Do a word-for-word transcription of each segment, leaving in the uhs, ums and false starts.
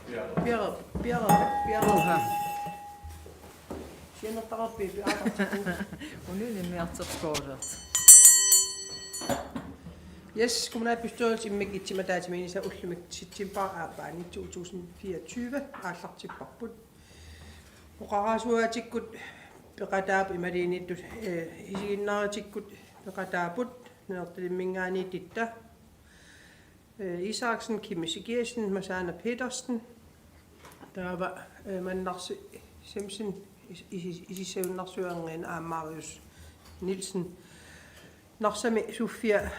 Piara, piara, piara. Sianertaqarpit piaartartigu. Ununi miarterkoorert. Yes, kommunalbestyrelsi immikkut ittumik ataatsimiinnissaa ullumi september aappaani to tusind fireogtyve aallartipparput. Oqarasuaatikkut peqataapput imaluunniit, eh, isiginnaarutikkut peqataapput Nanortalimminngaanniit Titta, eh, Isaksen, Kim Ezekielsen, Masana Petersen, taava, eh, Mannarsi Simpson, is-, is-, Isissajunnaarsuarnguani aamma Marius Nielsen, Narsami Sofia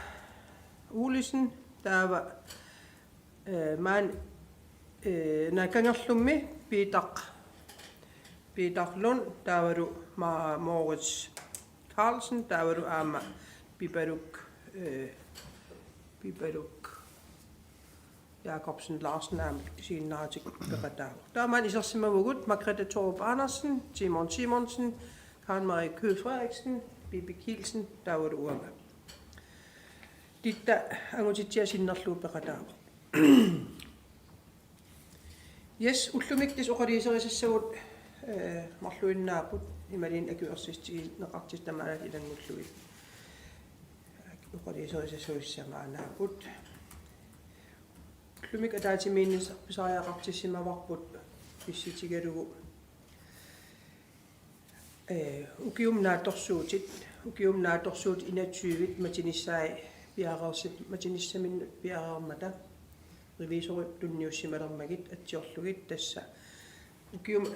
Olesen, taava, eh, maani, eh, Nakangerlummi Piitaq, Piitaq Lund, taavalu Ma-, Moritz Carlsen, taavalu aamma Pipaluk, eh, Pipaluk Jakobsen Larsen aamma isiginnaarutikkut peqataavoq. Taava maani isersimavugut Margrethe Thorup Andersen, Simon Simonsen, Karen Marie Kød Frederiksen, Bibi Kielsen, taavalu uanga. Titta angutitsia sinnerlugu peqataavoq. Yes, ullumi tassa oqaluuserisassavut, eh, marluinnaapput, imaluunniit akuersissutigineqartut tamarmik ilanngullugit. Oqaluuserisassavut sisamaannaapput. Ullumi ataatsimiinneq pisariaqartissimavarput pissutigalugu, eh, ukiumi naatsorsuutit, ukiumi naatsorsuutit enogtyve matunissaat piareersi-, matunissaminnut piareermata revisorit tunniussimalermagit atsiorlugit, tassa ukiumi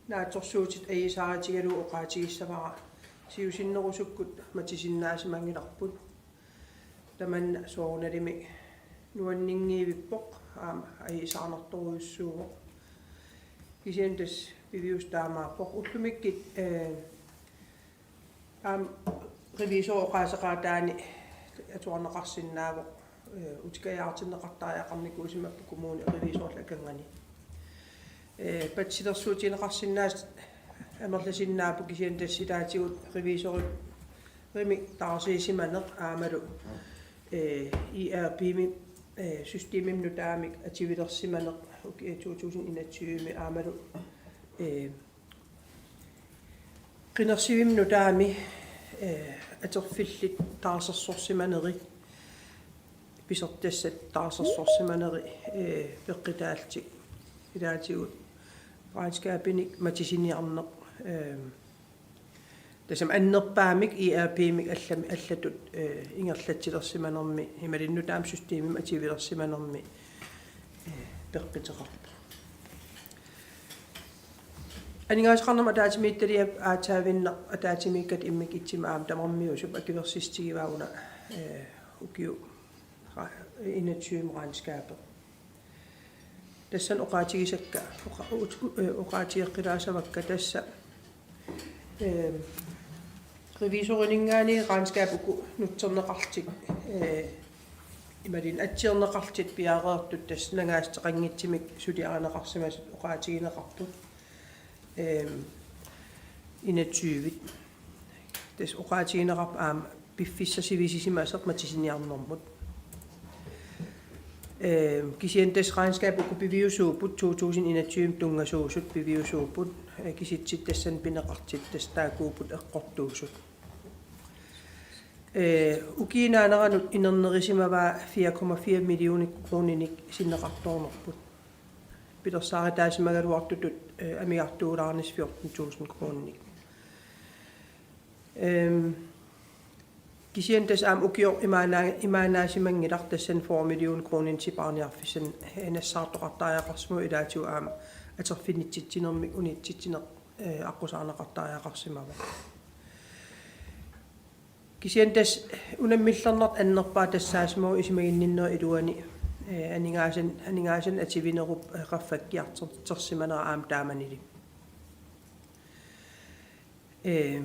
naatsorsuutit ajuusaarutigalugu oqaatigissavara siusinnerusukkut matusinnaasimanngillarput. Tamanna soorunalimi nuanninngivippoq, aamma ajuusaarnartorujussuuvoq. Kisianni tassa piviusoq taamaappoq. Ullumikkut, eh, aamma revisorit oqaaseqaataanni atuarneqarsinnaavoq, eh, utikajaartinneqartariaqarnikuusimapput kommunip revisorillu akornanni. Eh, patsilersuutigineqarsinnaasut amerlasinnaapput, kisianni tassa ilaatigut revisorimik taarsiisimaneq aammalu, eh, E R P-mi, eh, systemimik nutaamik atuilersimaneq uki-, eh, to tusind enogtyve aammalu, eh, qinersivimmi nutaami, eh, atorfillit taarsersorsimaneri, pisortassat taarsersorsimaneri, eh, peqqutaallutik ilaatigut regnskabinik matusiniarneq, eh, tassami annerpaamik E R P-mik allami-, allatut, eh, ingerlatsilersimanermi, imaluunniit nutaamik systemimik atuilersimanermi, eh, peqquteqarpoq. Aningaasaqarnermut ataatsimiititaliap aatsaavinnaq ataatsimiikkatta immikkut ittumik aamma tamarmiusup akuersissutigivaa una, eh, ukiut ra-, enogtyve regnskabit. Tassani oqaatigisakka, oqa-, ut-, u-, eh, oqaatigeqqilaassavakka tassa, eh, revisorininngaanniit regnskabit uku nutserneqarlutik, eh, imaluunniit atsiorneqarlutik piareersut tassa nangaateqanngitsumik suliarineqarsimasut oqaatigineqarput. Ehm, enogtyve. Tassa oqaatigineqarpoq aamma piffissaq sivisisimasoq matusiniarnermut. Ehm, kisianni tassa regnskabit uku piviusuupput, to tusind enogtyve tunngasuusut piviusuupput, eh, kisitsisit tassani pineqartut tassa taakkuupput eqqortuusut. Eh, ukiup naaneranut inernerisimavaa fire komma fire millioner kroninik sinneqartoornerput. Pilersaaritaasimagaluartutut, eh, amigartuulaarnissaq fjorten tusind kroninik. Ehm, kisianni tassa aamma ukioq imaanaa-, imaannaasimanngilaq, tassani fyrre millioner kroninik sipaarniarfissanik, eh, nassaartoqartariaqarsimavoq, ilaatigut aamma atorfinitsitsinermik unitsitsineq, eh, aqqusaarneqartariaqarsimavoq. Kisianni tassa unammillernartoq annerpaaq tassaasimavoq isumaginninnerup iluani, eh, aningaasan-, aningaasanik atuinerup, eh, qaffakkiartorsimanera aamma taamanili. Eh,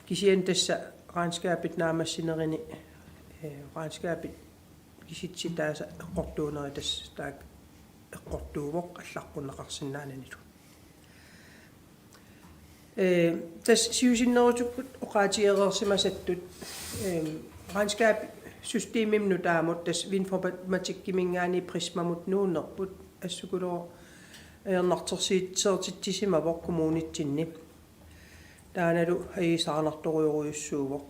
kisianni tassa regnskabit naammassinerini, eh, regnskabit kisitsisitaasa eqqortuuneri tassa taakku eqqortuuvoq allaqqunneqarsinnaananilu. Eh, tassa siusinnerusukkut oqaatigereersimasattut, eh, regnskabsystemimik nutaamut tassa Winformatikkiminngaanniit Prismamut nuunnerput, assukulooq ajornartorsiuteqartitsisimavoq kommunitsinni. Taannalu ajuusaarnartorujorujussuuvoq.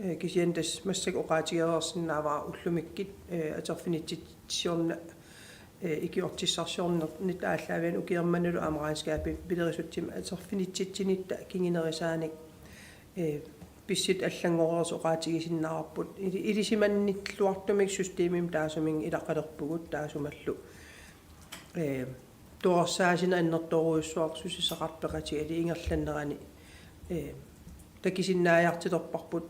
Ee, kisianni tassa massakkut oqaatigereersinnaavara ullumikkut, ee, atorfinitsitsisiorneq, ee, ikiortissarsiorneq aallaavigalugu ukiormannalu aamma regnskabit pilerisutsimik atorfinitsitsinitta kingunerisaanik, ee, pissutsit allanngoreersut oqaatigisinnaavarput. Ili-, ilisimannilluartumik systemimik taassuminnga ilaqalerpugut taassumalu. Ee, torersaasineq annertoorujussuaq susassaqarfeqatigiit ingerlanerani, ee, takusinnaajartorparput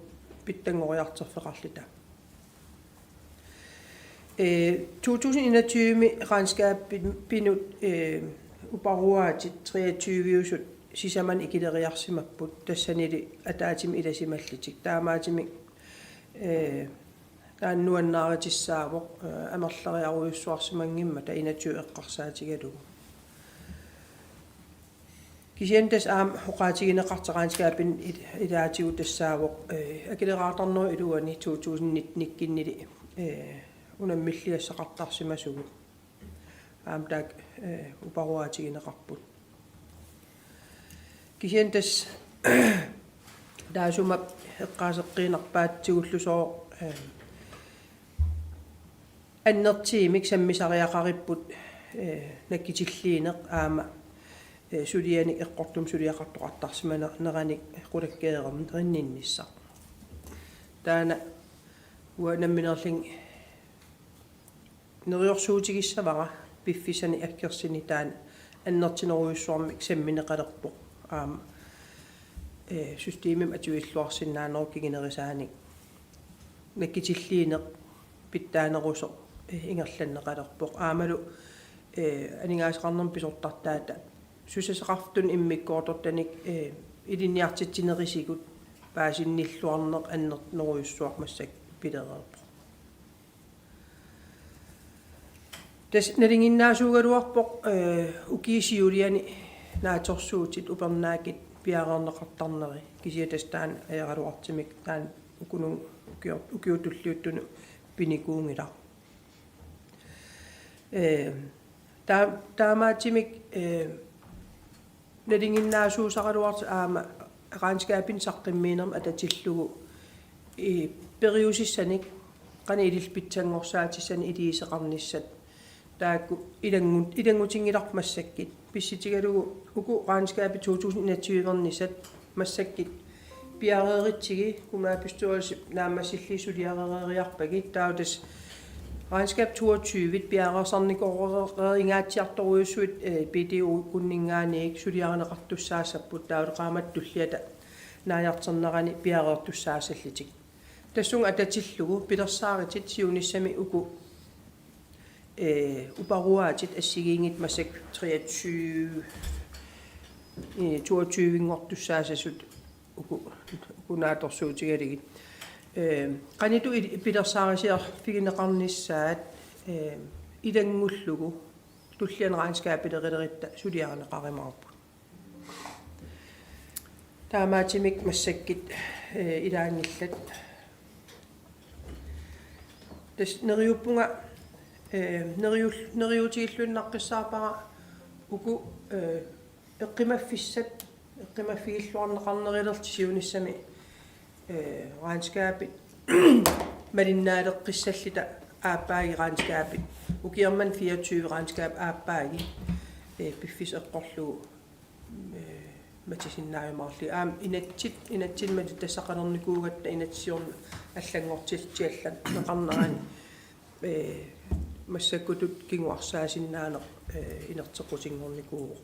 pitsanngoriartorfeqarluta. Ee, to tusind enogtyve regnskabinut, ee, uparuaatit treogtyve-usut sisamani ikileriarsimapput, tassanilu ataatsimik ilasimallutik. Taamaattumik, ee, taanna nuannaarutissaavoq, ee, amerleriarujussuarsimanngimmata enogtyve eqqarsaatigalugu. Kisianni tassa aamma oqaatigineqartoq regnskabinut il-, ilaatigut tassaavoq, ee, akileraartarnerup iluani to tusind nitten-ikkunnili, ee, unammilligassaqartarsimasugut. Aamma taakku, ee, uparuaatigineqarput. Kisianni tassa taassuma eqqaaseqqiinnarpaatsigullu sooq, ee, annertuumik sammisariaqaripput, ee, nakkutilliineq aamma, ee, sulianik eqqortumik suliaqartoqartarsimaneranik qulakkeerinninnissaq. Taanna uanga nammineerlunga neriorsuutigissavara piffissani aggersuni taanna annertunerujussuarmik sammineqalerpoq aamma, ee, systemimik atuilluarsinnaanerup kingunerisaanik nakkutilliineq pitsaanerusoq, ee, ingerlanneqalerpoq. Aammalu, ee, aningaasaqarnermut pisortartaata susassaqarfittut immikkoortortanik, ee, ilinniartitsinerusukkut paasinnilluarneq annertunerujussuaq massakkut pilereerpoq. Tassa nalinginnaasuugaluarpoq, ee, ukiup siuliani naatsorsuutit upernaakkut piareerneqartarneri. Kisianni tassa taanna ajoraluartumik taanna ukununga ukior-, ukiup tulliuttunut pinikuunngilaq. Ee, taa-, taamaattumik, ee, nalinginnaasuusaraluartoq aamma regnskabinut saqqummiinermut atatillugu, ee, periusissanik qanoq ililluta pitsanngorsaatissat iliuuseqarnissat taakku ilanngut-, ilanngutinngilarput massakkut. Pissutigalugu uku regnskabit to tusind enogtyve-rnissat massakkut piareerutsigi kommunalbestyrelsip naammassillugit suliareeriarpagit, taava tassa regnskab toogtyve piareersarnikooreeringaatsiartorujussuit, ee, B D O-kkunninngaanniit suliarineqartussaassapput, taavalu qaammatit tulliata naajartornerani piareertussaassallutik. Tassunga atatillugu pilersaarutit siunissami uku, ee, uparuaatit assigiinngitsut massakkut treogtyve, ee, toogtyve-nngortussaassasut uku, uku naatsorsuutigalugit. Ee, qanoq il-, pilersaarusiorfigineqarnissaat, ee, ilanngullugu tulliani regnskaberilerutta suliarineqarumaarput. Taamaattumik massakkut, ee, ilaanngillat. Tassa neriuppunga, ee, neriul-, neriuutigilluinnaqqissaarpara uku, ee, eqqumaffissat, eqqumaffigilluarneqarnerulerlutik siunissami, ee, regnskabit malinnaaleqqissalluta aappaagu regnskabit. Ukiormanna fireogtyve regnskabit aappaagu, ee, piffissaq eqqorlugu, ee, matisinnaajumaarlugu. Aamma inatsit, inatsit malittassaqalernikuugatta inatsisiorneq allanngortitsiallanneqarnerani, ee, massakkutut kinguarsaasinnaaneq, ee, inerteqqutinngornikuuvoq.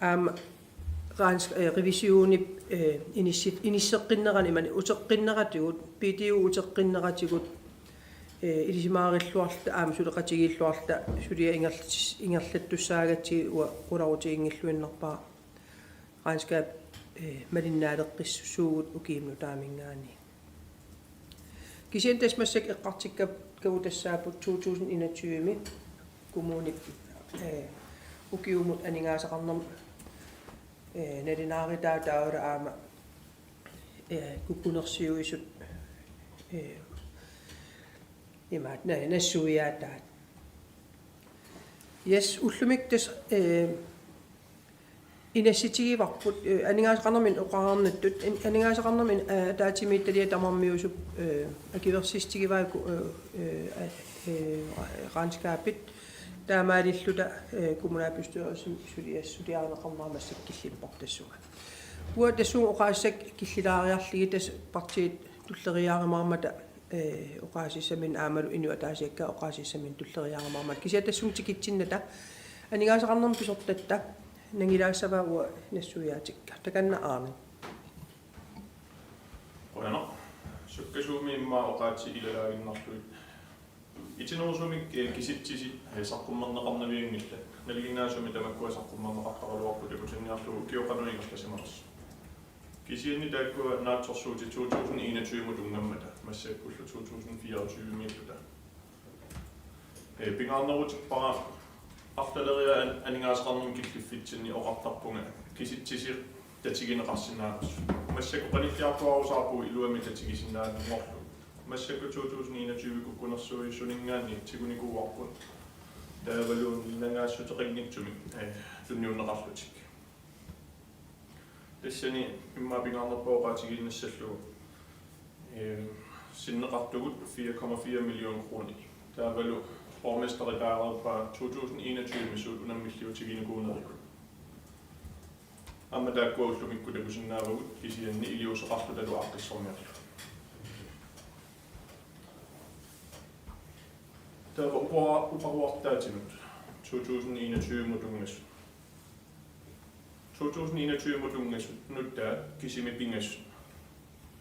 Aamma regnsk-, ee, revisionip, ee, inissit-, inisseqqinnerani, imaluunniit uteqqinneratigut, B D O uteqqinneratigut, ee, ilisimaarilluarluta aamma suleqatigiilluarluta suliaq ingerlatis-, ingerlattussaagatsigit uanga qularutiginngilluinnarpara regnskab, ee, malinnaaleqqissuugut ukiup nutaaminngaanniit. Kisianni tassa massakkut eqqartukkagut tassaapput to tusind enogtyve kommunip, ee, ukiumut aningaasaqarnermut, ee, nalunaarutaat taavalu aamma, ee, kukkunersiuisut, ee, imaat na-, nassuiaataat. Yes, ullumi tassa, eh, inassitigivarput, eh, aningaasaqarnermik oqarnittut, in-, aningaasaqarnermik, eh, ataatsimiititaliap tamarmiusup, eh, akuersissutigivaa ku-, eh, eh, eh, regnskabit taamaalilluta, eh, kommunalbestyrelsimi sulias-, suliarineqarnera massakkut killilerpoq tassunga. Uanga tassunga oqaaseq killilaariarlugit tassa partiit tulleriiaarumaarmata, eh, oqaasissaminnut aammalu inuit ataasiakkaat oqaasissaminnut tulleriiaarumaarmata. Kisianni tassunga tikitsinnata aningaasaqarnermut pisortatta nangilaassavaa uanga nassuiaatikka. Takanna Arne. Qujanaq. Sukkasuumik immaqa oqaatsit ilalaaginnarlugit. Itinerusumik, eh, kisitsisit, eh, saqqummerneqarnavianngillat. Nalinginnaasumik tamakkua saqqummerneqartaraluarput takutinniarlugu ukioq qanoq ingerlasimanersoq. Kisianni taakkua naatsorsuutit to tusind enogtyve-mut tunngammata, massakkullu to tusind fireogtyve-miilluta. Eh, pingaarnerutippara arlaleriarluta an-, aningaasaqarnermut killiffitsinni oqartarpunga kisitsisit tatigineqarsinnaanersut. Massakkut qanilliartuaarusaarpugut iluamik tatigisinnaanngorlugu. Massakkut to tusind enogtyve kukkunersiuisuninngaanniit tigunikuuarput. Taavalu nangaassiuteqanngitsumik, eh, tunniunneqarlutik. Tassani immaqa pingaarnerpaaq oqaatigiinnassallugu, eh, sinneqartugut fire komma fire million kroner. Taavalu borgmesteri kaareerpaa to tusind enogtyve-mi suut unammilliutiginikuunerigut. Aamma taakkua ullumikkut takusinnaavagut kisianni iliuuseqarlutalu aaqqissorniarlugu. Taava upara-, uparuartaatinut to tusind enogtyve-mut tunngasut. To tusind enogtyve-mut tunngasut nutaat kisimik pingasut,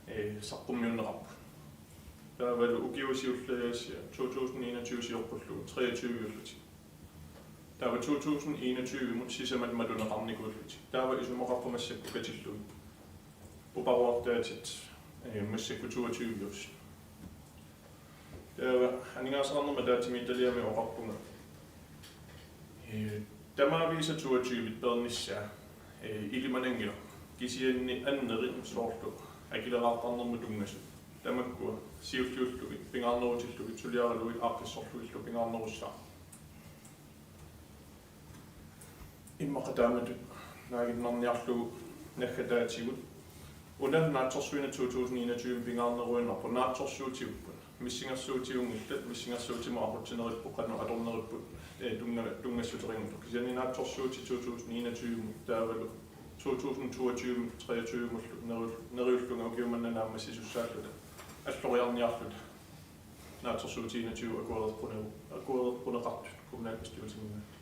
eh, saqqummiunneqarput. Taavalu ukioq siulleq aasiit to tusind enogtyve sioqqullugu treogtyve-ullutik. Taava to tusind enogtyve-mut sisamat matuneqarnikuullutik. Taava isumaqarpoq massakkut katillugit uparuartaatit, eh, massakkut toogtyve-uusut. Taava aningaasaqarnermut ataatsimiititaliami oqarpunga, eh, tamaviisa toogtyve peernissaa, eh, ilimananngilaq. Kisianni annerit soorlu akileraartarnermut tunngasut. Tamakkua siulliullugit, pingaarnerutillugit, suliaralugit, aaqqissorlugillu pingaarnerussaaq. Immaqa taamatut naaginnarniarlugu naggataatigut. Una naatsorsuineq to tusind enogtyve pingaarneruinnarpoq, naatsorsuutigipput. Missingersuutigunngillat, missingersuutimut aqutsineripput, qanoq atorneripput, eh, tunnga-, tunngassuteqanngitsut. Kisianni naatsorsuutit to tusind enogtyve-mut taavalu to tusind toogtyve-mut treogtyve-mullu neriul-, neriullunga ukiumanna naammassisussaalluta. Alloriarniarluta. Naatsorsuutit enogtyve akuereqqune-, akuereqquneqartut kommunalbestyrelsiminngaanniit.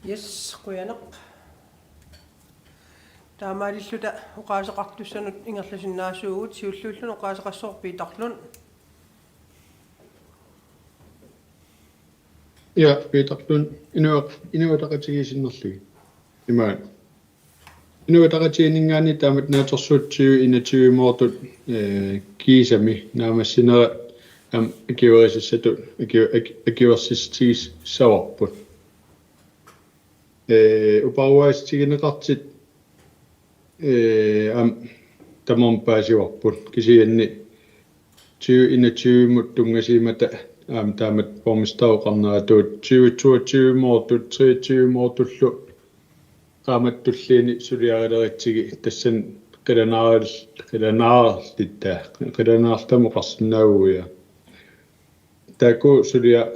Yes, qujanaq. Taamaalilluta oqaaseqartussanut ingerlasinnaasuugut, siulliulluni oqaaseqassaaq Peter Lund. Ja, Peter Lund, Inuit-, Inuit Ataqatigiit sinnerlugit. Imaat. Inuit Ataqatigiinninngaanniit taamatut naatsorsuutit tyve enogtyve-moortut, eh, kiisami naammassinerat aamma akuerisassatut, aku-, aku-, akuersissutigissavarput. Eh, uparuaassutigineqartut, eh, aamma tamarmik paasivarput. Kisianni tyve enogtyve-mut tunngasuummata aamma taamatut borgmesteri oqarneratut tyve toogtyve-moortut, treogtyve-moortullu qaammatip tulliini suliarileratsigit tassani qilanaar-, qilanaarlitta, qilanaarluta oqarsinnaaguja. Taakku suliaq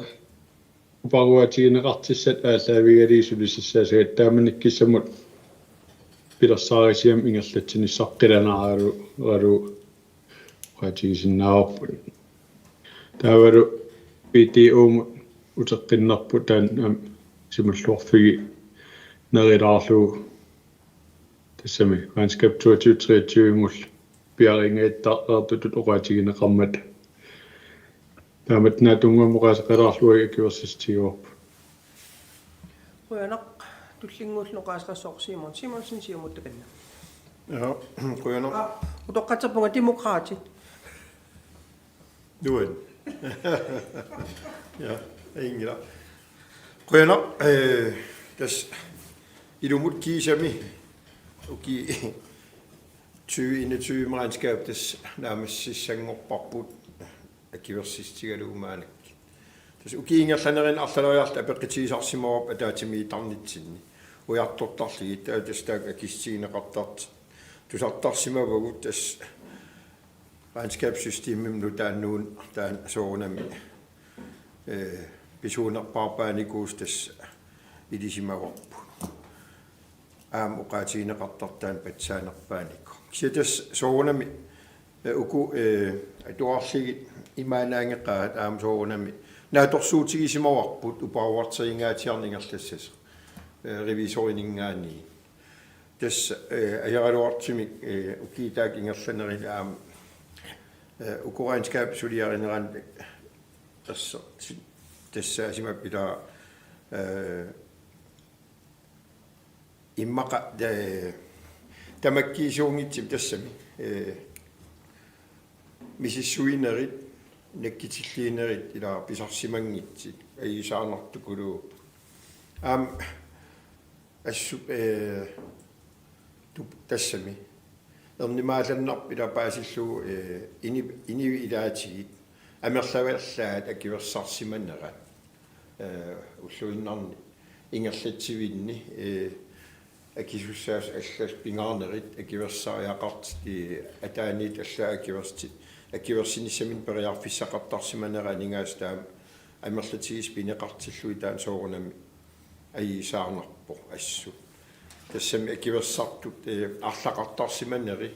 uparuaatigineqartussat aallaavigalugit sulisassaassavat, taamanikkut kissamut pilersaarusiamik ingerlatsinissaq qilanaaraluaralugu oqaatigisinnaavarput. Taavalu B D O-mut uteqqinnerput taanna aamma simalluarfiginerulaarlugu. Tassami regnskab toogtyve treogtyve-mullu piareertitut oqaatigineqarmat. Taamatut naatsunnguamik oqaaseqalaarlugit akuersissutigaarput. Qujanaq, tullinnguulluni oqaaseqassaaq Simon Simonsen, Siumut, takanna. Ja, qujanaq. Aa, utoqqatserpunga, Demokraatit. Nuan. Ja, inngila. Qujanaq, eh, tassa ilumut kiisami ukiup tyve enogtyve-mi regnskab tassa naammassissanngorparput akuersissutigalugu maannakkut. Ukiup ingerlanerani arlaleriarluta apeqqutigisarsimavarput ataatsimiittarnitsinni. Ujartortarlugit, taava tassa taakku akissutigineqartartut tusartarsimavagut. Tassa regnskabssystemimut nutaamut taanna soorunami, eh, pisuunerpaarpaanikuusoq tassa ilisimavarput. Aamma oqaatigineqartartut taanna patsisaanerpaanikuuvoq. Kisianni tassa soorunami, eh, uku, eh, atuarlugit imaannaanngeqaat aamma soorunami naatsorsuutigisimavarput uparuarterinngaatiarneq ingerlassasoq, eh, revisorininngaanniit. Tassa, eh, ajoraluartumik, eh, ukiup taakku ingerlanerini aamma, eh, uku regnskabit suliarinerani tassa, tassa asimap ilaa, eh, immaqa, eh, tamakkiisuunngitsumik tassami, eh, misissuinerit, nakkutilliinerit ilaa pisarsimanngitsut ajuusaarnartukuluupput. Aamma assut, eh, tup-, tassami. Ernumaallannarpoq ilaa paasillugu, eh, ini-, inuit ilaatigut amerlavallaat akuersisarsimanerat, eh, ulluinnarni ingerlatsivinni, eh, akisussaasut allat pingaarnerit akuersisariaqartut, eh, ataaniittut allat akuersi-, akuersinissaminnik periarfissaqartarsimanerat aningaasat taama amerlatigisut pineqartillugit taanna soorunami ajuusaarnarpoq assut. Tassami akuersisartut, eh, arlaqartarsimaneri,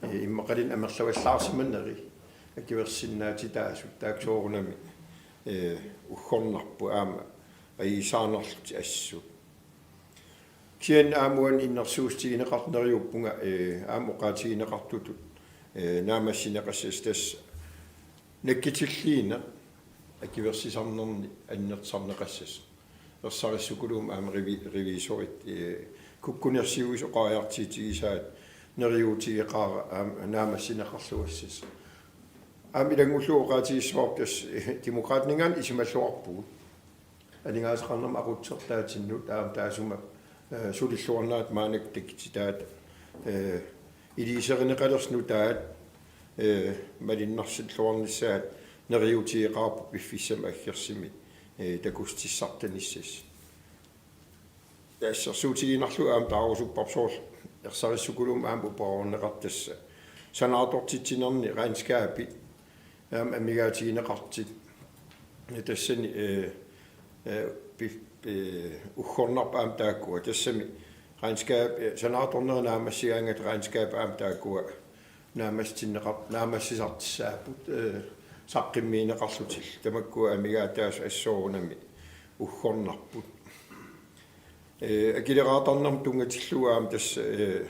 eh, immaqaluunniit amerlavallaarsimaneri akuersisinnaatitaasut taakku soorunami, eh, uggornarput aamma ajuusaarnarlutik assut. Kisianni aamma uani innersuussutigineqartut neriuppunga, eh, aamma oqaatigineqartutut, eh, naammassineqassasoq tassa nakkutilliineq akuersisarnerni annertusarneqassasoq. Ersarissukuluumik aamma revi-, revisorit, eh, kukkunersiuisut oqariartuutigisaat neriuutigeqaara aamma naammassineqarluassasoq. Aamma ilanngullugu oqaatigissimavarput tassa, eh, Demokraatininngaanniit isumalluarpugut. Aningaasaqarnermut aqutsertaatinnut aamma taassuma, eh, sulilluarnerata maannakkut takussutaat, eh, iliuuserineqalersoq nutaat, eh, malinnarsilluarnissaat neriuutigeqaarput piffissami aggersumi, eh, takussutissartanissasut. Assersuutigiinnarlugu aamma taarusupparput soorlu ersarissukuluumik aamma uparuarneqartut tassa sanaartortitsinerni regnskabit aamma amigaatigineqartut. Tassani, eh, eh, pi-, eh, uggornarput aamma taakkua. Tassami regnskab, eh, sanaartornerit naammassigaangatta regnskabit aamma taakkua naammassitinneqar-, naammassisartussaapput, eh, saqqummiunneqarlutillu. Tamakkua amigaataasut assut soorunami uggornarput. Eh, akileraartarnermut tunngatillugu aamma tassa, eh,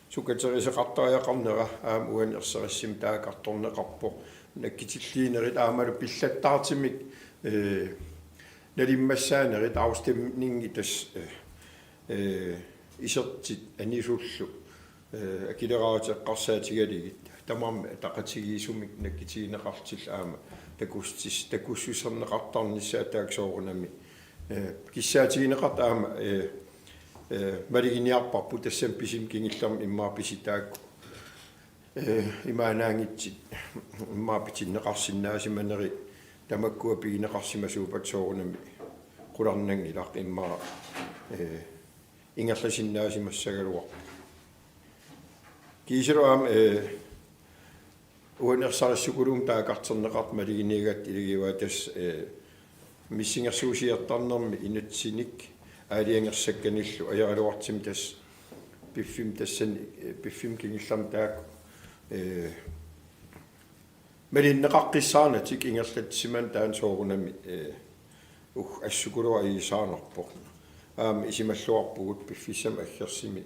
sukateriseqartariaqarnera aamma uani ersarissumik taakkartorneqarpoq. Nakkutilliinerit aammalu pillattaartumik, eh, nalimmassaanerit afstemningit tassa, eh, eh, isertut anisullu, eh, akileraarutit eqqarsaatigalugit tamarmik ataqatigiissumik nakkutigineqarlutillu aamma takussutis-, takussuserneqartarnissaat taakku soorunami, eh, kissaatigineqartut aamma, eh, eh, maluginiarparput tassami pisumi kingullermi immaqa pisut taakku, eh, imaannaanngitsut immaqa pitinneqarsinnaasimaneri tamakkua pigineqarsimasuuppata soorunami qularnanngilaq immaqa, eh, ingerlasinnaasimassagaluarpoq. Kiisalu aamma, eh, uani ersarissukuluumik taakkartorneqartut maluginiagatta ilagivaat tassa, eh, missingersuusiortarnermi inatsinik aalajangersakkanillu ajoraluartumik tassa piffimmi tassani, eh, piffimmi kingullermi taakku, eh, malinneqaqqissaarnatik ingerlatsimaneq taanna soorunami, eh, ug-, assukuluugaluarpoq. Aamma isumalluarpugut piffissami aggersumi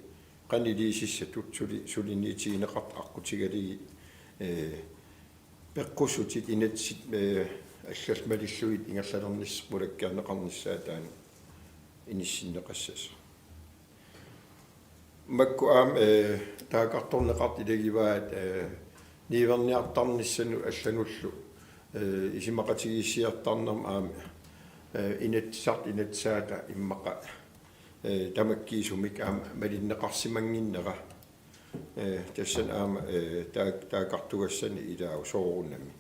qanoq iliuusissatut suli-, suliniutigineqartut aqqutigalugit, eh, peqqussutit inatsit, eh, allallu malillugit ingerlalernissaq qulakkeerneqarnissaa taanna inissinneqassasoq. Makku aamma, eh, taakkartorneqartut ilagivaat, eh, niuerniartarnissanut allanullu, eh, isumaqatigiissiortarnermut aamma, eh, inatsisartut inatsisaata immaqa, eh, tamakkiisumik aamma malinneqarsimannginnera. Eh, tassani aamma, eh, taak-, taakkartugassani ilaavoq soorunami.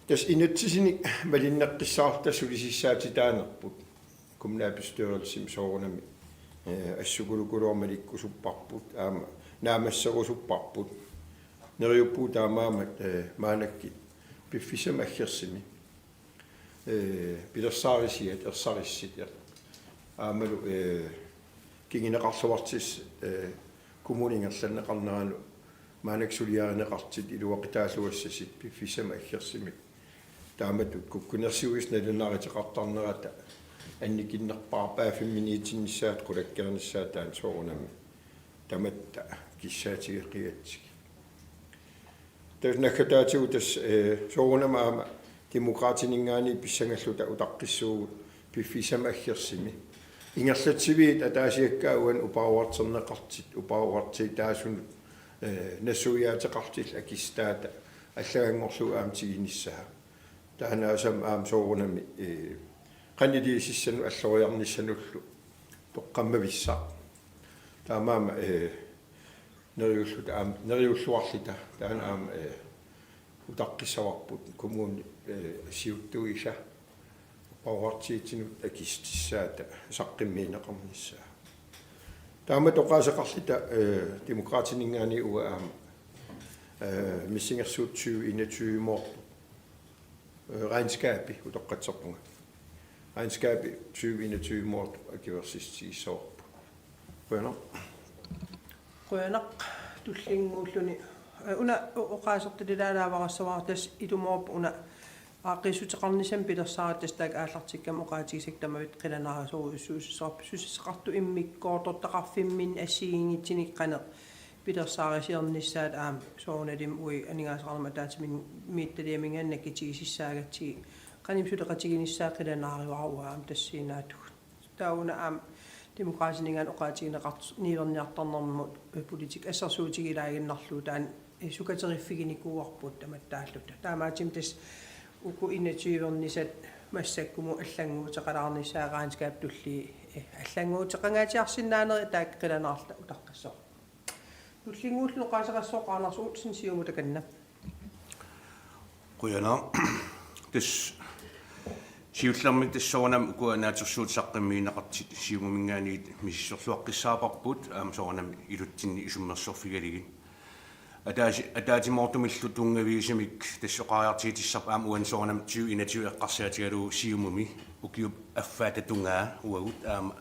Tassa inatsisinik malinnaqqissaarluta sulisissaatitaanerput kommunalbestyrelsimi soorunami, eh, assukulukuluormat malikkusupparput, aamma naammasserusupparput. Neriuppugut taamaammat, eh, maannakkut piffissami aggersumi, eh, pilersaarisiat ersarissutit aammalu, eh, kinguneqarluartut, eh, kommunip ingerlanneqarneranut maannakkut suliarineqartut iluaqutaalluassasut piffissami aggersumi. Taamatut kukkunersiuisut nalunaaruteqartarnerata annikinnerpaarpaaffimmiinniitinnissaat qulakkeernissaat taanna soorunami tamatta kissaatigeqigatsigu. Tassa naggataatigut tassa, eh, soorunami aamma Demokraatininngaanniit pissangalluta utaqqissuugut piffissami aggersumi. Ingerlatsiviit ataasiakkaat uani uparuartorneqartut, uparuartortaasunut, eh, nassuiaateqartut akissutaata allaganngorlugu aamma tigunissaa. Taanna aamma soorunami, eh, qanoq iliuusissanut alloriarnissanullu toqqammavissaq. Taamaammat, eh, neriulluta aamma, neriulluarluta taanna aamma, eh, utaqqissavarput kommunip, eh, siuttuisa uparuartuutinut akissutissaata saqqummiunneqarnissaa. Taamatut oqaaseqarluta, eh, Demokraatininngaanniit uanga aamma, eh, missingersuut tyve enogtyve-moortoq, eh, regnskabi utoqqatserpunga. Regnskabi tyve enogtyve-moortoq akuersissutigissavarput. Qujanaq. Qujanaq tullinnguulluni. Eh, una o-, oqaasertalilaalaavarassavara tassa ilumoorpoq una aaqqiissuteqarnissamut pilersaarutit tassa taakku aallartikkama oqaatigisakka tamavitta qilanaarsorujussuussavarput susassaqartut immikkoortortaqarfimminni assigiinngitsunik qanoq pilersaarisiornissaat aamma soorunalimi uagut aningaasaqarnermut ataatsimiititaliaminngaanniit nakkutigisussaagatsigit qanoq suleqatiginissaa qilanaaruara uanga aamma tassaaginnartugut. Taava una aamma Demokraatininngaanniit oqaatigineqartoq niuerniartarnermut, eh, politikki assersuutigilaaginnarlugu taanna, eh, sukateriffiginikuuarput tamattaalluta. Taamaattumik tassa uku enogtyve-ernisat massakkumut allannguuteqalaarnissaat regnskabip tulliit, eh, allannguuteqangaatsiarsinnaanerat taakku qilanaarluta utaqqissavarput. Tullinnguulluni oqaaseqassaaq Anders Olsen, Siumut, takanna. Qujanaq. Tassa siullermik tassa soorunami ukua naatsorsuutit saqqummiunneqartut Siumuminngaanniit misissorluaqqissaavarput, aamma soorunami ilutsinni isummersorfigalugit. Ataasi-, ataatsimoortumillu tunngaviusumik tassa oqariartuutissarput aamma uani soorunami tyve enogtyve eqqarsaatigalugu Siumumi ukiup affaata tungaa uagut aamma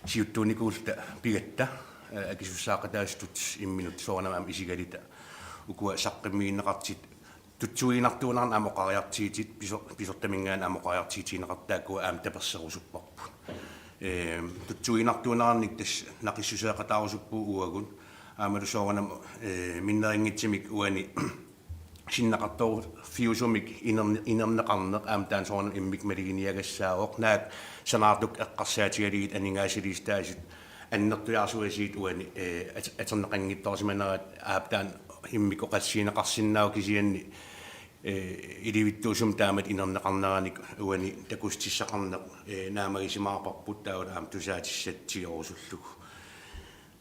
siuttuunikuulluta pigatta, eh, akisussaaqataasutut imminut soorunami aamma isigaluta ukua saqqummiunneqartut tutsuiginartuunerannut aamma oqariartuutit, piso-, pisortaminngaanniit aamma oqariartuutigineqartut taakkua aamma taperserusupparput. Ehm, tutsuiginartuunerannik tassa naqissuseeqataarusuppugut uagut, aammalu soorunami, eh, minnerunngitsumik uani sinneqartoorfiusumik inerni-, inerneqarneq aamma taanna soorunami immikkut maluginiagassaavoq, naak sanaartukkut eqqarsaatigalugit aningaasaliisitaasut annertujaarsuasiit uani, eh, at-, atorneqanngitsoorsimanerat aap taanna immikkut oqaatigineqarsinnaavoq kisianni, eh, ilivitsuusumik taamatut inerneqarneranik uani takussutissaqarneq, eh, naammagisimaarparput taavalu aamma tusaatissatsigerusullugu.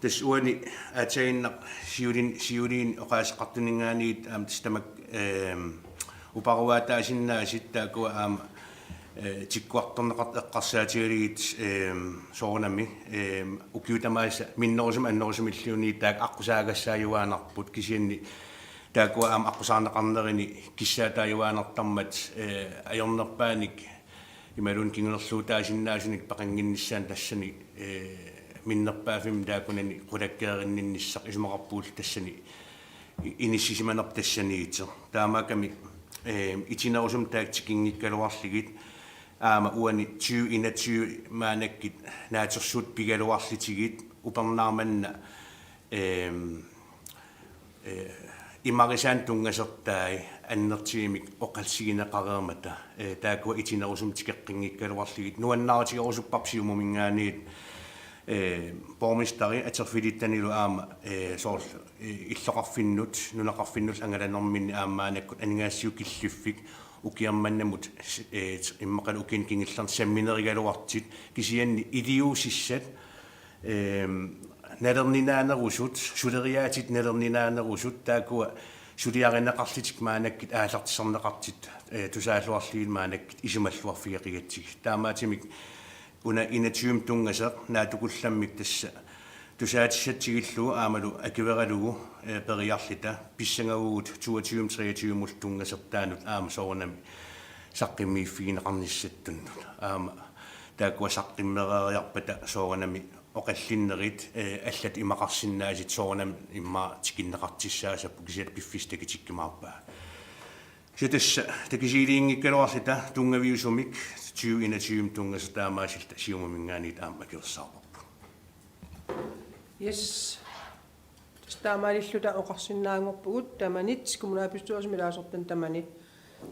Tassa uani aatsaannguaq siulin-, siuliini oqaaseqartuninngaanniit aamma tassa tamakku, ehm, uparuaataasinnaasut taakkua aamma, eh, tikkuartorneqartut eqqarsaatigalugit, ehm, soorunami, ehm, ukiut tamaasa minnerusumik annerusumilluunniit taakku aqqusaagassaajuaannarput kisianni taakkua aamma aqqusaarneqarnerini kissaataajuaannartarmat, eh, ajornerpaanik imaluunniit kingunerluutaasinnaasunik peqannginnissaanut tassani, eh, minnerpaaffimmi taakkunani qulakkeerinninnissaq isumaqarpuullu tassani i-, inissisimanerput tassaniittoq. Taamaakkami, eh, itinerusumik taakku tikinngikkaluarlugit aamma uani tyve enogtyve maannakkut naatsorsuutit pigaluarlutigit upernaaq manna, ehm, eh, imarisaanut tunngasortai annertuumik oqaatigineqareermata, eh, taakkua itinerusumik tikeqqinngikkaluarlugit nuannaarutigerusupparput Siumuminngaanniit, eh, borgmesteri atorfilittanilu aamma, eh, soorlu, eh, illoqarfinnut, nunaqarfinnullu angalanerminni aamma maannakkut aningaasatigut killiffik ukiormannamut, eh, immaqalu ukiuni kingullerni samminerugaluartut kisianni iliuusissat, ehm, nalorninnaanerusut, suleriaatsitut nalorninnaanerusut, taakkua suliarineqarlutik maannakkut aallartisarneqartut, eh, tusaalluarlugit maannakkut isumalluarfigeqigatsigit. Taamaattumik una enogtyve tunngasoq naatsukullammik tassa tusaatissatsigillugu aammalu akueralugu, eh, periarluta pissangavugut toogtyve treogtyve tunngasortaanut aamma soorunami saqqummiiffigineqarnissattunnut. Aamma taakkua saqqummereeriarpata soorunami oqallinnerit, eh, allat imaqarsinnaasut soorunami immaqa tikinneqartussaassappat kisianni piffissaq takutikkumaarpaa. Kisianni tassa takisuulivinngikkaluarluta tunngaviusumik tyve enogtyve tunngasoq taamaasilluta Siumuminngaanniit aamma akuersaarparput. Yes. Tassa taamaalilluta oqarsinnaanngorpugut tamanit kommunalbestyrelsimi ilaasortanit tamanit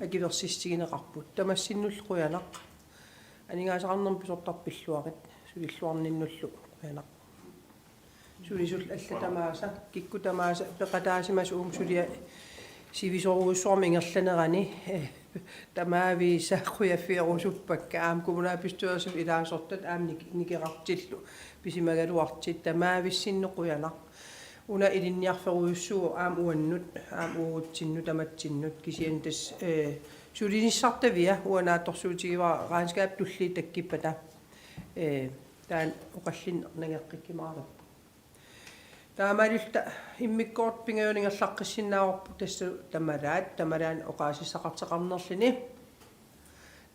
akuersissutigineqarput. Tamassinnullu qujanaq. Aningaasaqarnermut pisortaq pilluarit. Sulilluarninnullu qujanaq. Sulisullu allat tamaasa, kikkut tamaasa peqataasimasut uunga suliaq sivisoorujussuarmik ingerlanerani, eh, tamaviisa qujaffigerusuppakka aamma kommunalbestyrelsimi ilaasortat aamma nik-, nikerartillu pisimagaluartut tamavissinnut qujanaq. Una ilinniarferujussuuvoq aamma uannut, aamma uagutsinnut tamatsinnut kisianni tassa, eh, sulinissartavia uanga naatsorsuutigivara regnskabit tulliit takkuppata, eh, taanna oqallinneq nangeqqikkumaarparput. Taamaalilluta immikkoortut pingajuanni ingerlaqqissinnaagaluarput tassa tamalaat, tamalaani oqaasissaqartoqarnerluni.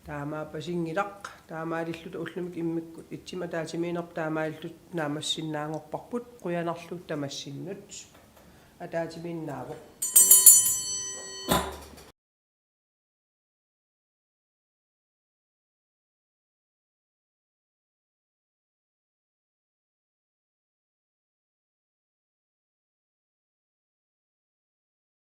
Taamaappasinngilaq, taamaalilluta ullumikkut immikkut ittumik ataatsimiinnerput taamaalilluta naammassinnaanngorparput, qujanarlu tamassinnut. Ataatsimiinnaavoq.